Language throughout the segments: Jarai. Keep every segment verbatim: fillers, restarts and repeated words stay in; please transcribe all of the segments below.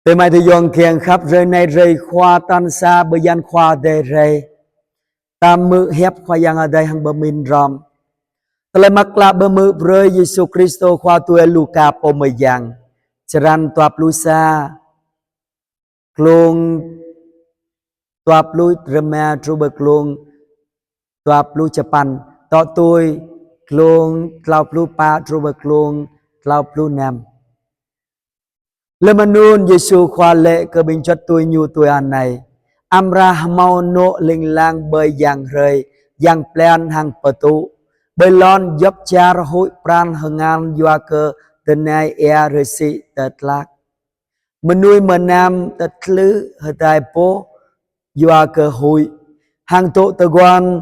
Tơmai tơyong kiăng khăp, hrơi anai hrơi Khua tal sa bơyan Khua Adai rai. Ta hmư̆ hiăp Khua Yang Adai hăng pơmĭn hrŏm. Tơlơi mơak klă pơhmư̆ brơi Yêsu Kristô Khua tui Luka pô mơyang. Črăn dua pluh sa, glông dua pluh rơma truh pơ glông dua pluh čơpăn, tŏ tui glông klâo pluh pă truh pơ glông klâo pluh năm. Lơm anŭn Yêsu Khua laĭ kơ ƀing čuăt tui Ñu tui anai: Amra hmâo anŏ ling lang ƀơi yang hrơi, yang blan hăng pơtŭ, ƀơi lŏn djŏp čar huĭ pran hơngal yua kơ tơnai ia rơsĭ tơtlak. Mơnuih mơnam tơtlưh hơtai boh yua kơ huĭ, hăng dŏ tơguan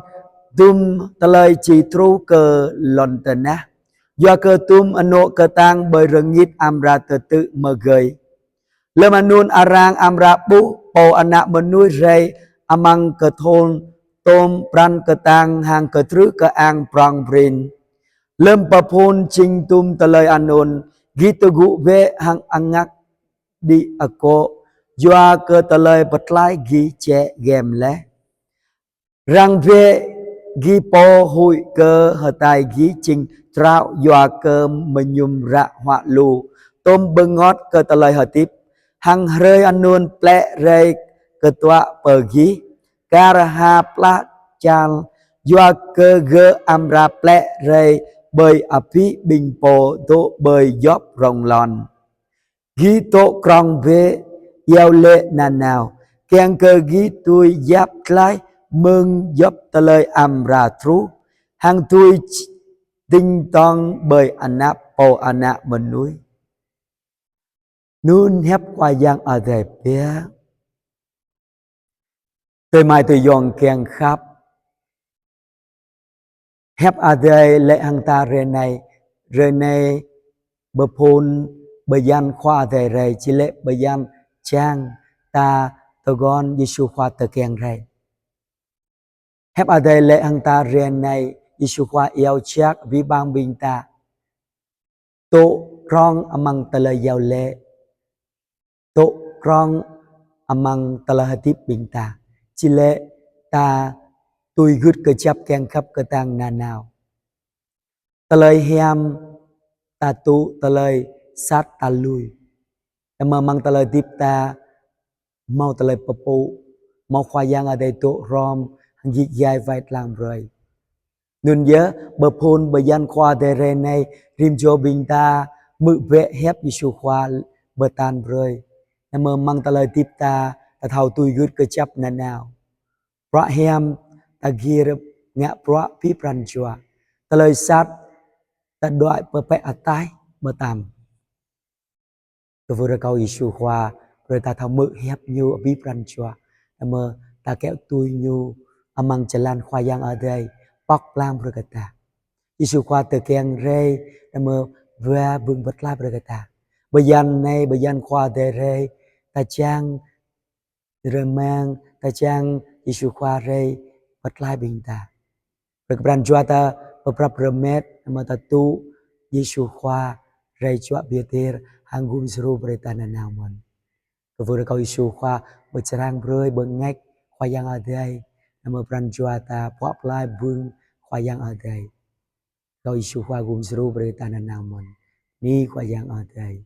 dŭm tơlơi či truh kơ lŏn tơnah, yua kơ dŭm anŏ kơtang ƀơi rơngit amra tơtư̆ mơgơi. Lơm anŭn arăng amra ƀuh Pô Ană Mơnuih rai amăng kơthul tôm pran kơtang hăng kơtrưh kơang prong prin. Lơm pơphun jing dŭm tơlơi anŭn, gih tơgŭ bĕ hăng angak đĭ akŏ, yua kơ tơlơi pơtlaih gih jĕ giăm laih. Răng bĕ gih pô huĭ kơ hơtai gih jing trao, yua kơ mơñum ră huă lu, tôm bơngot kơ tơlơi hơdip, hăng hrơi anŭn plĕ rai kơtuă pơ gih, kar ha plah čal, yua kơ gơ̆ amra plĕ rai ƀơi abih ƀing pô dŏ ƀơi djŏp rŏng lŏn. Gih dŏ krŏng bĕ, iâu laĭ nanao, kiăng kơ gih dưi yap glaih mơ̆ng djŏp tơlơi amra truh, hăng dưi dĭng dŏng ƀơi anăp Pô Ană Mơnuih. Anŭn hiăp Khua Yang Adai biă. Tơmai tơyong kiăng khăp, hiăp Adai laĭ hăng ta hrơi anai, hrơi anai pơphun bơyan Khua Adai rai, či laĭ bơyan čang ta tơguan Yêsu Khua tơkeng rai. Hiăp Adai laĭ hăng ta hrơi anai, Yêsu Khua iâu jak abih bang ƀing ta dŏ krŏng amăng tơlơi iâu laĭ, dŏ krŏng amăng tơlơi hơdip ƀing ta. Či laĭ ta tui gưt kơjăp kiăng khăp kơtang nanao. Tơlơi hiam ta tŭ, tơlơi sat ta lui. Tơma amăng tơlơi hơdip ta hmâo tơlơi pơpŭ, hmâo Khua Yang Adai dŏ hrŏm hăng git gai wai lăng brơi. Anŭn yơh, pơphun bơyan Khua Adai hrơi anai, rĭm čô ƀing ta hmư̆ bĕ hiăp Yêsu Khua pơtă brơi. Tơma amăng tơlơi hơdip ta, ta thâo tui gưt kơjăp nanao. Bruă hiam ta gir ngă bruă abih pran jua. Tơlơi sat ta đuaĭ pơ pĕ ataih mơtam. Kơwưh rơkâo Yêsu Khua brơi ta thâo hmư̆ hiăp Ñu abih pran jua. Tơma ta kiaŏ tui Ñu amăng jơlan Khua Yang Adai pŏk pơblang brơi kơ ta. Yêsu Khua tơkeng rai, tơma ba bưng pơtlaih brơi kơ ta. Bơyan anai, bơyan Khua Adai rai, ta čang rơmang, ta čang Yêsu Khua rai pơtlaih ƀing ta. Brơi kơ pran jua ta pơprăp rơmet, tơma ta tŭ Yêsu Khua rai čuă piotir hăng gum djru brơi ta nanao mơ̆n. Kơwưh rơkâo Yêsu Khua pơčrang brơi, bơngač Khua Yang Adai, tơma pran jua ta pŏk pơblang bưng Khua Yang Adai. Rơkâo Yêsu Khua gum djru brơi ta nanao mơ̆n. Bơni Khua Yang Adai.